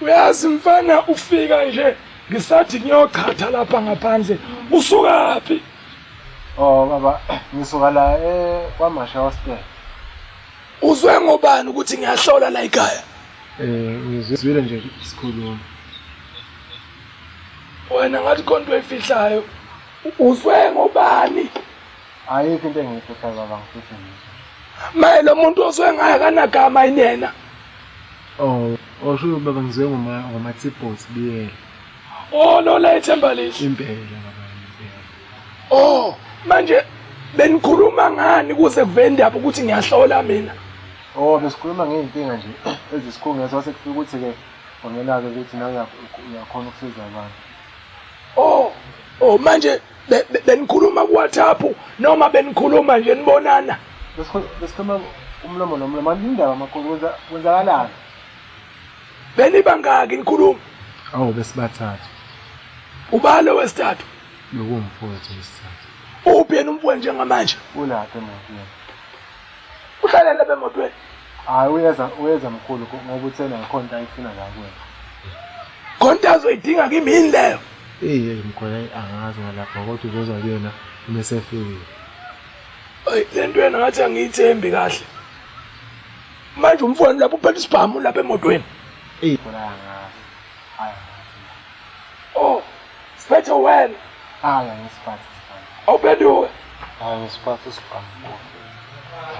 Uyazi mfana ufika nje ngisathi ngiyochatha lapha ngaphandle. Usukaphi? Oh baba, ngisuka la eh kwaMasha Hostel. Uzwe ngobani ukuthi ngiyahlola la ekhaya? Eh ngizwile nje isikhuluma. Wena ngathi khona into oyifihlayo. Uzwe ngobani? Ayikho into engiyifihlayo baba, ngifihla nje. Maye lo muntu ozwe ngaye akanagama yini yena? Oh, osho baba ngizwe ngoma ngoMatsipotsi Biyela. Oh, lo la ethemba lihle. Impela baba impela. Oh, manje benikhuluma ngani kuze kuvele indaba ukuthi ngiyahlola mina? Oh, besikhuluma ngey'nkinga nje ezisikhungethe wase kufika ukuthi-ke wangena-ke ukuthi nawe uyakhona ukusiza abantu. Oh, oh manje benikhuluma ku-WhatsApp noma benikhuluma nje nibonana? Besikhuluma umlomo nomlomo, manje indaba makhulu kwenzakalani? Benibangaki nikhuluma? Awu besibathathu. Ubani lo wesithathu? Bekuwumfowethu wesithathu. Uphi yena umfowenu njengamanje? Ulapha emotweni. Uhlale lapha emotweni? Hayi uyeza uyeza mkhulu ngoba uthena khona into ayifuna la kuwena. Khona into azoyidinga kimi yini leyo? Eyi eyi mkhulu ayi angazi ngalapha kodwa uzozwa kuyena uma esefikile. Ayi le nto yena ngathi angiyithembi kahle. Manje umfowenu lapho uphethe isibhamu lapha emotweni. Eyi mkhulu ayi angazi. Hayi angazi. Oh, siphethe wena. Hayi angisiphathi isibhamu. Awuphenduke. Hayi angisiphathi isibhamu mkhulu.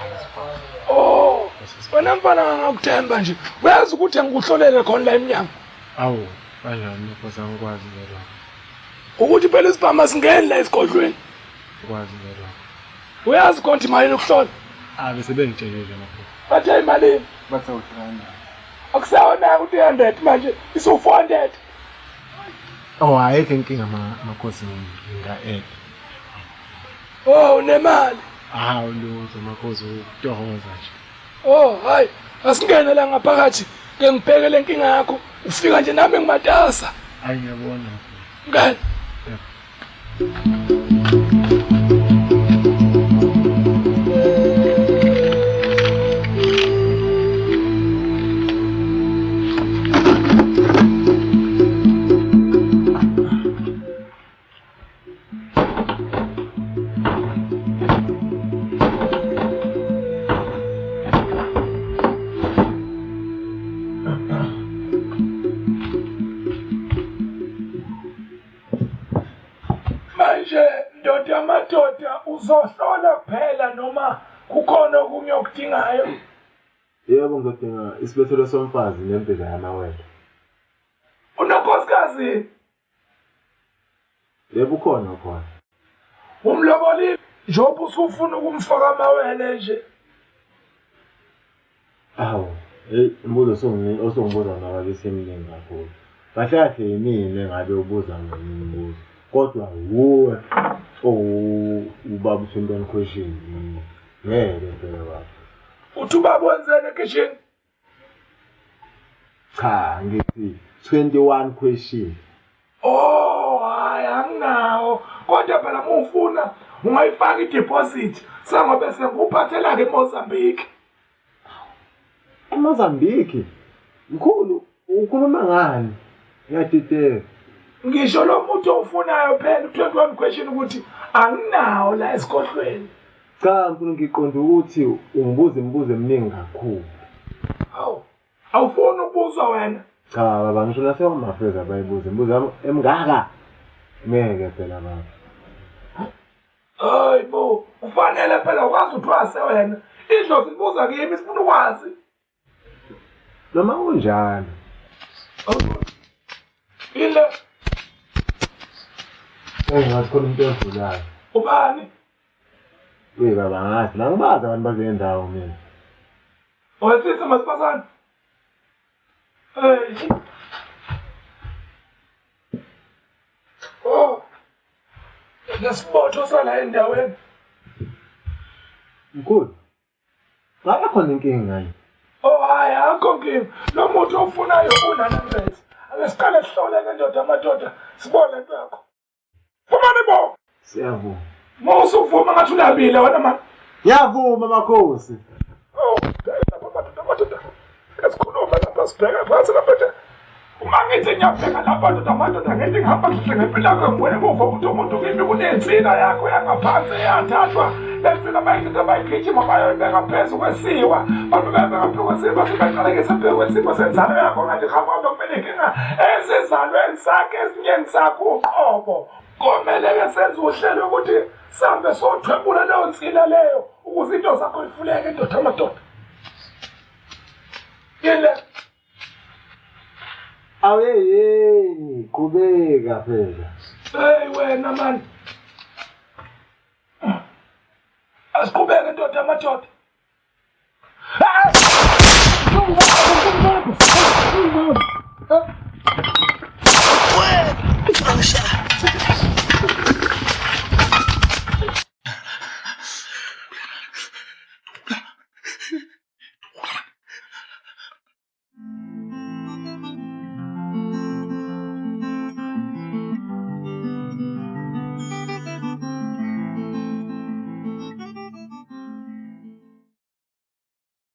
Angisiphathi. Oh, wena mfana ngangakuthemba nje. Uyazi ukuthi angikuhlolele khona la emnyango. Awu, kanjani makhosi angikwazi ke lokho. Ukuthi phela isibhamu asingeni la esigodlweni. Ngikwazi ke lokho. Uyazi konti imali yokuhlola? Ah bese bengitshelile makhosi. Bathe imalini? Bathe u-300. Akusawona u-300 manje isu-400. Oh ayikho inkinga makhosi nginga-add. Oh unemali. Hawu lutho makhosi ukutohoza nje. Oh hayi asingene la ngaphakathi ke ngibheke le nkinga yakho ufika nje nami ngimatasa. Hayi ngiyabona. Ngani? Manje ndoda yamadoda uzohlola kuphela noma kukhona okunye okudingayo? Yebo ngizodinga isibethelo somfazi nembiza yamawele. Unonkosikazi? Yebo ukhona ukhona. Umlobolile njengoba usufuna ukumfaka amawele nje. Awu, hey umbuzo osungibuza wona baba isemningi kakhulu. Kahle kahle yimina engabe ubuza wona umbuzo. Kodwa wuwe owubaba u-21 question. Ngeke phela baba. Uthi ubaba wenzeni ekhishini? Cha, ngithi 21 question. Oh, hayi anginawo. Kodwa phela uma ufuna ungayifaka i-deposit sengobe sengikuphathela-ke eMozambique. EMozambique? Mkhulu, ukhuluma ngani? Ngiyadideka. Ngisho lo muthi owufunayo phela u-21 question ukuthi anginawo la esigodlweni. Cha mkhulu ngiqonda ukuthi ungibuza imibuzo eminingi kakhulu. Hawu, awufuni ukubuzwa wena? Cha baba ngisho naseHome abayibuza imibuzo yami emingaka. Ngeke phela baba. Hayi bo, kufanele phela ukwazi uthwase wena. Idlozi libuza kimi sifuna ukwazi. Noma kunjalo. Ile. Engathi khona umuntu odlulayo. Ubani? Uye baba angazi, la ngibazi abantu bakule ndawo mina. Owesilisa masifazane. Hey. Oh. Lesibotho sala endaweni. Mkhulu. Ngabe khona inkinga yini? Oh hayi akho nkinga. Lo muthi ofunayo una-900. Ake siqale sihlole ke ndoda amadoda sibone lento yakho. Vumani bo. Siyavuma. Uma usuvuma ngathi ulambile wena mani. Ngiyavuma makhosi. Oh, lapha madoda madoda. Kesikhuluma lapha sibheke phansi lapha nje. Uma ngithi ngiyabheka lapha ndoda amadoda ngithi ngihamba ngihle ngempilo yakho ngibone emuva ukuthi umuntu kimi kunensila yakho yangaphansi eyathathwa le nsila bayithatha bayigijima bayoyibeka phezu kwesiwa bantu bayibeka phezu kwesiwa sebeqalekisa phezu kwesimo senzalo yakho ngathi hamba kumele inkinga ezizalweni sakhe ezinyeni sakho uqobo. Komele-ke senze uhlelo ukuthi sihambe sothwebula leyo nsila leyo ukuze into zakho ifuleke ndoda amadoda. Yini le? Aweyeni, qhubeka phela. Hey wena man. Asiqhubeke ndoda amadoda.